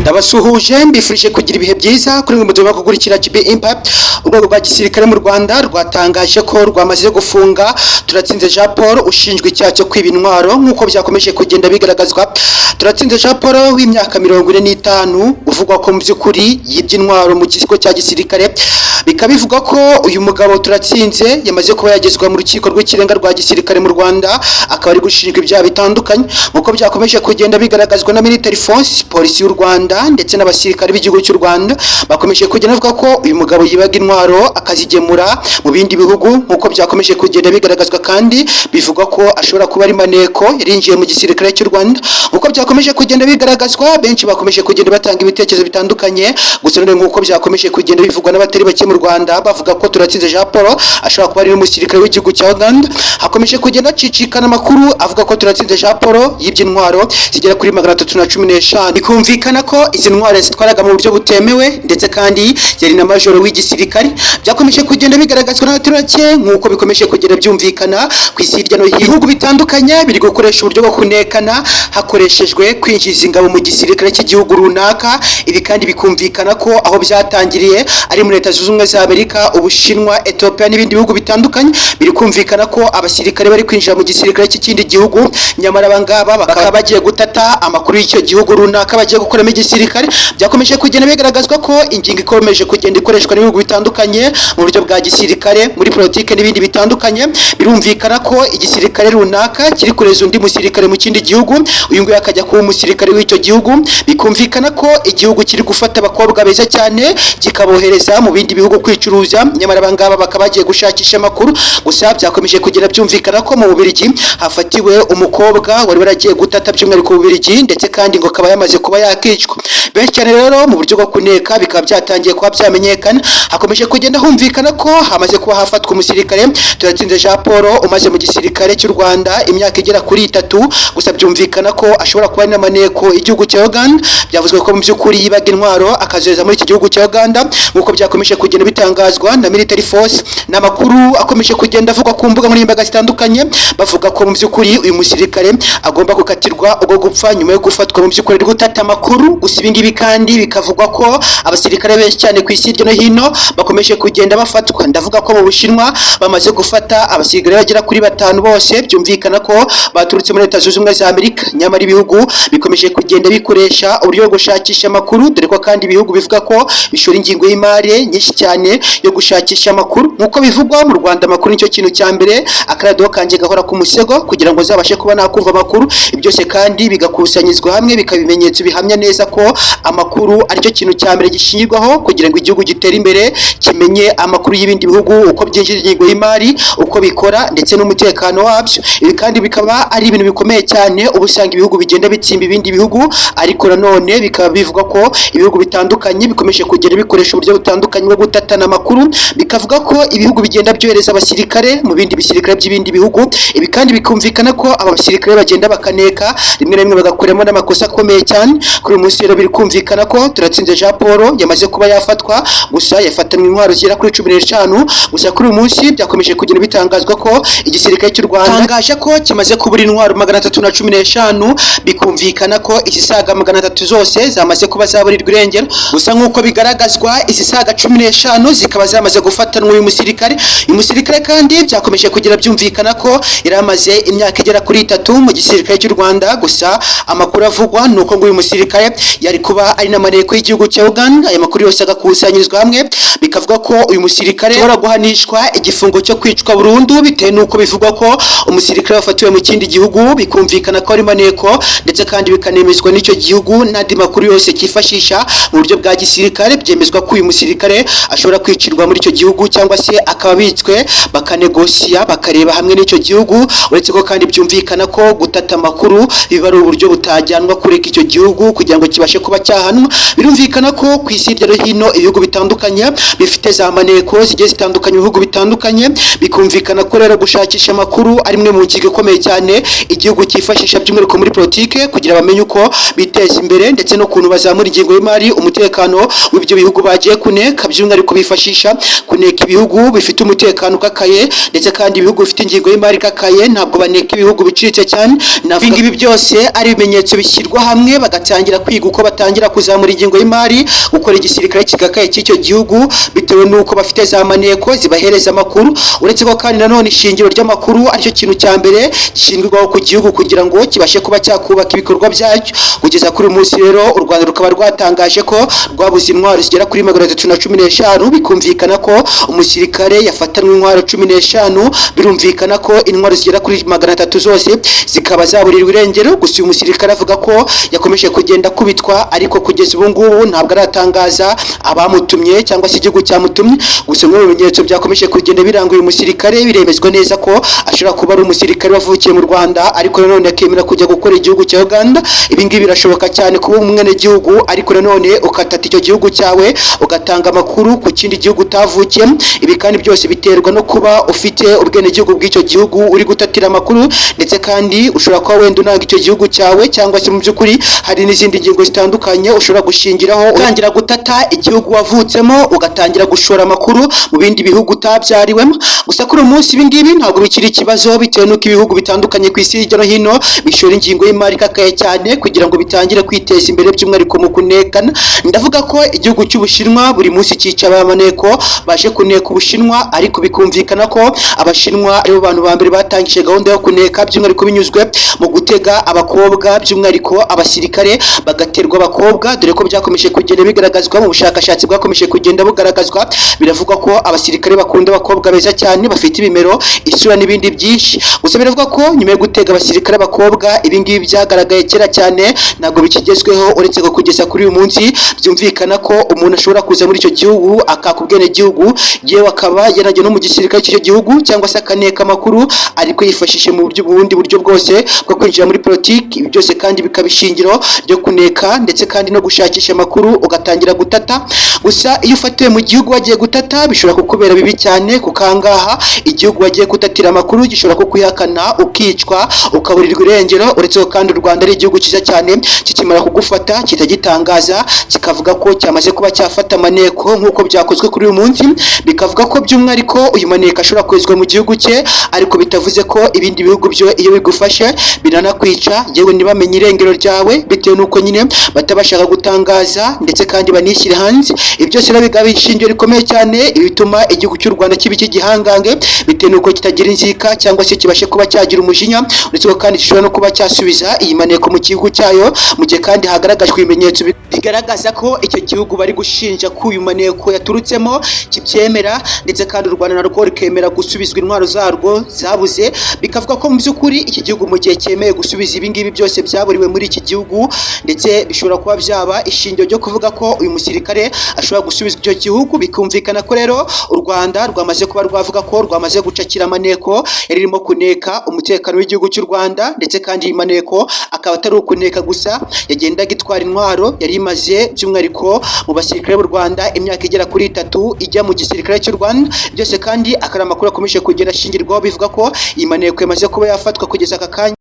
Ndabasuhuje, mbifurije kugira ibihe byiza kuri mwe mutuma gukurikira GB Impact. Urwego rwa gisirikare mu Rwanda rwatangaje ko rwamaze gufunga Turatsinze Jean Paul ushinjwa icyaha cyo kwiba intwaro, nk'uko byakomeje kugenda bigaragazwa. Turatsinze Jean Paul w'imyaka 45 uvugwa ko mu by'ukuri yibye intwaro mu kigo cya gisirikare, bikaba bivugwa ko uyu mugabo Turatsinze yamaze kuba yagezwa mu Rukiko rw'Ikirenga rwa Gisirikare mu Rwanda, akaba ari gushinjwa ibyaha bitandukanye, nk'uko byakomeje kugenda bigaragazwa na Military Force, Polisi y'u Rwanda ndetse n'abasirikare b'igihugu cy'u Rwanda. Bakomeje kugenda bavuga ko uyu mugabo yibaga intwaro akazigemura mu bindi bihugu, nk'uko byakomeje kugenda bigaragazwa. Kandi bivugwa ko ashobora kuba ari maneko, yarinjiye mu gisirikare cy'u Rwanda, nk'uko byakomeje kugenda bigaragazwa. Benshi bakomeje kugenda batanga ibitekerezo bitandukanye. Gusa none, nk'uko byakomeje kugenda bivugwa n'abatari bake mu Rwanda, bavuga ko Turatsinze Jean Paul ashobora kuba ari n'umusirikare w'igihugu cya Uganda. Hakomeje kugenda hacicikana amakuru avuga ko Turatsinze Jean Paul yibye intwaro zigera kuri 315, bikumvikana ko izi ntwaro zitwaraga mu buryo butemewe, ndetse kandi yari na majoro w'igisirikare. Byakomeje kugenda bigaragazwa n'abatari bake, nk'uko bikomeje kugenda byumvikana ku isi hirya no hino. Ibihugu bitandukanye biri gukoresha uburyo bwo kunekana hakoreshejwe kwinjiza ingabo mu gisirikare cy'igihugu runaka. Ibi kandi bikumvikana ko aho byatangiriye ari muri Leta Zunze Ubumwe za Amerika, Ubushinwa, Ethiopia n'ibindi bihugu bitandukanye. Biri kumvikana ko abasirikare bari kwinjira mu gisirikare cy'ikindi gihugu, nyamara abangaba bakaba bagiye gutata amakuru y'icyo gihugu runaka bagiye gukoramo igisirikare. Byakomeje kugenda bigaragazwa ko ingingo ikomeje kugenda ikoreshwa n'ibihugu bitandukanye mu buryo bwa gisirikare, muri politike n'ibindi bitandukanye. Birumvikana ko igisirikare runaka kiri kureza undi musirikare mu kindi gihugu, uyu nguyu akajya kuba umusirikare w'icyo gihugu. Bikumvikana ko igihugu kiri gufata abakobwa beza cyane kikabohereza mu bindi bihugu kwicuruza, nyamara abangaba bakaba bagiye gushakisha amakuru. Gusa byakomeje kugenda byumvikana ko mu Bubiligi hafatiwe umukobwa wari waragiye gutata by'umwihariko mu Bubiligi, ndetse kandi ngo akaba yamaze kuba yakicwa. Benshi cyane rero mu buryo bwo kuneka bikaba byatangiye kuba byamenyekana. Hakomeje kugenda humvikana ko hamaze kuba hafatwa umusirikare Turatsinze Jean Paul umaze mu gisirikare cy'u Rwanda imyaka igera kuri 3. Gusa byumvikana ko ashobora kuba ari n'amaneko igihugu cya Uganda. Byavuzwe ko mu by'ukuri yibaga intwaro akazohereza muri iki gihugu cya Uganda, nk'uko byakomeje kugenda bitangazwa na Military Force. N'amakuru akomeje kugenda avugwa ku mbuga nkoranyambaga zitandukanye, bavuga ko mu by'ukuri uyu musirikare agomba gukatirwa ubwo gupfa nyuma yo gufatwa mu by'ukuri ari gutata amakuru. Gusa ibi ngibi kandi bikavugwa ko abasirikare benshi cyane ku isi hirya no hino bakomeje kugenda bafatwa. Ndavuga ko mu Bushinwa bamaze gufata abasirikare bagera kuri batanu, bose byumvikana ko baturutse muri Leta Zunze Ubumwe za Amerika. Nyamara ibihugu bikomeje kugenda bikoresha uburyo bwo gushakisha amakuru, dore ko kandi ibihugu bivuga ko bishora ingingo y'imari nyinshi cyane yo gushakisha amakuru. Nk'uko bivugwa mu Rwanda, amakuru nicyo kintu cya mbere. Akaradiyo kanjye gahora ku musego kugira ngo nzabashe kuba nakumva amakuru. Byose kandi bigakusanyizwa hamwe, bikaba ibimenyetso bihamya neza ko amakuru aricyo kintu cya mbere gishingirwaho kugira ngo igihugu gitere imbere, kimenye amakuru y'ibindi bihugu, uko byinjiza ingingo y'imari, uko bikora ndetse n'umutekano wabyo. Ibi kandi bikaba ari ibintu bikomeye cyane. Uba usanga ibihugu bigenda bitsimba ibindi bihugu, ariko nanone bikaba bivugwa ko ibihugu bitandukanye bikomeje kugenda bikoresha uburyo butandukanye bwo gutatana amakuru. Bikavuga ko ibihugu bigenda byohereza abasirikare mu bindi bisirikare by'ibindi bihugu. Ibi kandi bikumvikana ko aba basirikare bagenda bakaneka, rimwe na rimwe bagakoramo n'amakosa akomeye cyane. Kuri uyu munsi rero biri kumvikana ko Turatsinze Jean Paul yamaze kuba yafatwa, gusa yafatanywe intwaro zigera kuri 15. Gusa kuri uyu munsi byakomeje kugenda bitangazwa ko igisirikare cy'u Rwanda tangaje ko kimaze kubura intwaro 315, bikumvikana ko izisaga 300 zose zamaze kuba zaburirwa irengero. Gusa nk'uko bigaragazwa, izisaga 15 zikaba zamaze gufatanwa uyu musirikare. Uyu musirikare kandi byakomeje kugira byumvikana ko yari amaze imyaka igera kuri 3 mu gisirikare cy'u Rwanda. Gusa amakuru avugwa ni uko ngo uyu musirikare yari kuba ari n'amaneko y'igihugu cya Uganda. Aya makuru yose agakusanyirizwa hamwe, bikavuga ko uyu musirikare ashobora guhanishwa igifungo cyo kwicwa burundu, bitewe n'uko bivugwa ko umusirikare wafatiwe mu kindi gihugu, bikumvikana ko ari maneko, ndetse kandi bikanemezwa n'icyo gihugu n'andi makuru yose cyifashisha mu buryo bwa gisirikare, byemezwa ko uyu musirikare ashobora kwicirwa muri icyo gihugu cyangwa se akaba abitswe, bakanegosiya, bakareba hamwe n'icyo gihugu. Uretse ko kandi byumvikana ko gutata amakuru biba ari uburyo butajyanwa kureka icyo gihugu kugira ngo kibashe kuba cyahanwa. Birumvikana ko ku isi hirya no hino ibihugu bitandukanye bifite za maneko zigiye zitandukanye mu bihugu bitandukanye. Bikumvikana ko rero gushakisha amakuru ari imwe mu ngingo ikomeye cyane igihugu cyifashisha, by'umwihariko muri politike, kugira bamenye uko biteza imbere ndetse n'ukuntu bazamura ingengo y'imari, umutekano w'ibyo bihugu bagiye kuneka. By'umwihariko bifashisha kuneka ibihugu bifite umutekano ukakaye, ndetse kandi ibihugu bifite ingengo y'imari ikakaye. Ntabwo baneka ibihugu biciriritse cyane. Navuga ibi byose ari ibimenyetso bishyirwa hamwe, bagatangira kwiga. uko batangira kuzamura ingengo y'imari gukora igisirikare kigakaye cy'icyo gihugu, bitewe n'uko bafite za maneko zibahereza amakuru. Uretse ko kandi nanone ishingiro ry'amakuru aricyo kintu cya mbere gishingirwaho ku gihugu kugira ngo kibashe kuba cyakubaka ibikorwa byacyo. Kugeza kuri uyu munsi rero, u Rwanda rukaba rwatangaje ko rwabuze intwaro zigera kuri 315. Bikumvikana ko umusirikare yafatanwe intwaro 15, birumvikana ko intwaro zigera kuri 300 zose zikaba zaburirwa irengero. Gusa uyu musirikare avuga ko yakomeje kugenda akubitwa, ariko kugeza ubu ngubu ntabwo aratangaza abamutumye cyangwa se igihugu cyamutumye. Gusa bimwe mu bimenyetso byakomeje kugenda biranga uyu musirikare biremezwa neza ko ashobora kuba ari umusirikare wavukiye mu Rwanda, ariko nanone akemera kujya gukora igihugu cya Uganda. Ibi ngibi birashoboka cyane, kuba umwenegihugu ariko nanone ukatata icyo gihugu cyawe, ugatanga amakuru ku kindi gihugu utavukiyemo. Ibi kandi byose biterwa no kuba ufite ubwenegihugu bw'icyo gihugu uri gutatira amakuru, ndetse kandi ushobora kuba wenda unanga icyo gihugu cyawe, cyangwa se mu by'ukuri hari n'izindi ngingo zitandukanye ushobora gushingiraho utangira gutata igihugu wavutsemo, ugatangira gushora amakuru mu bindi bihugu utabyariwemo. Gusa kuri uyu munsi ibi ngibi ntabwo bikiri ikibazo, bitewe n'uko ibihugu bitandukanye ku isi hirya no hino bishora ingingo y'imari ikakaye cyane kugira ngo bitangire kwiteza imbere, by'umwihariko mu kunekana. Ndavuga ko igihugu cy'Ubushinwa buri munsi cyica abamaneko baje kuneka Ubushinwa, ariko bikumvikana ko Abashinwa aribo bantu ba mbere batangije gahunda yo kuneka, by'umwihariko binyuzwe mu gutega abakobwa, by'umwihariko abasirikare bagaterwa abakobwa, dore ko byakomeje kugenda bigaragazwa mu bushakashatsi bwakomeje kugenda bugaragazwa. Biravugwa ko abasirikare bakunda abakobwa beza cyane, bafite ibimero, isura n'ibindi byinshi. Gusa biravugwa ko nyuma yo gutega abasirikare abakobwa, ibi ngibi byagaragaye kera cyane, ntabwo bikigezweho, uretse ko kugeza kuri uyu munsi byumvikana ko umuntu ashobora kuza muri icyo gihugu akaka ubwenegihugu, yewe akaba yarajya no mu gisirikare cy'icyo gihugu, cyangwa se akaneka amakuru ariko yifashishije mu buryo bundi buryo bwose bwo kwinjira muri politiki. Ibi byose kandi bikaba ishingiro ryo kuneka ndetse kandi no gushakisha amakuru ugatangira gutata. Gusa iyo ufatiwe mu gihugu wagiye gutata, bishobora kukubera bibi cyane, kuko ahangaha igihugu wagiye gutatira amakuru gishobora kukwihakana, ukicwa, ukaburirwa irengero. Uretse ko kandi u Rwanda ari igihugu cyiza cyane, kikimara kugufata kitagitangaza, kikavuga ko cyamaze kuba cyafata amaneko nk'uko byakozwe kuri uyu munsi. Bikavuga ko by'umwihariko uyu maneko ashobora koherezwa mu gihugu cye, ariko bitavuze ko ibindi bihugu byo iyo bigufashe biranakwica, yewe ntibamenye irengero ryawe, bitewe n'uko nyine batabashaka gutangaza ndetse kandi banishyire hanze. Ibi byose rero bikaba ishingiro rikomeye cyane bituma igihugu cy'u Rwanda kiba icy'igihangange, bitewe n'uko kitagira inzika cyangwa se kibashe kuba cyagira umujinya. Uretse ko kandi gishobora no kuba cyasubiza iyi maneko mu gihugu cyayo, mu gihe kandi hagaragajwe ibimenyetso bigaragaza ko icyo gihugu bari gushinja ko uyu maneko yaturutsemo kibyemera, ndetse kandi u Rwanda narwo rukemera gusubizwa intwaro zarwo zabuze. Bikavuga ko mu by'ukuri iki gihugu mu gihe cyemeye gusubiza ibi ngibi byose byaburiwe muri iki gihugu, ndetse bishobora kuba byaba ishingiro ryo kuvuga ko uyu musirikare ashobora gusubizwa icyo gihugu. Bikumvikana ko rero u Rwanda rwamaze kuba rwavuga ko rwamaze gucakira amaneko yari irimo kuneka umutekano w'igihugu cy'u Rwanda, ndetse kandi iyi maneko akaba atari ukuneka gusa, yagendaga itwara intwaro yari imaze by'umwihariko mu basirikare b'u Rwanda imyaka igera kuri 3 ijya mu gisirikare cy'u Rwanda. Byose kandi akaba ari amakuru akomeje kugenda ashingirwaho, bivuga ko iyi maneko yamaze kuba yafatwa kugeza aka kanya.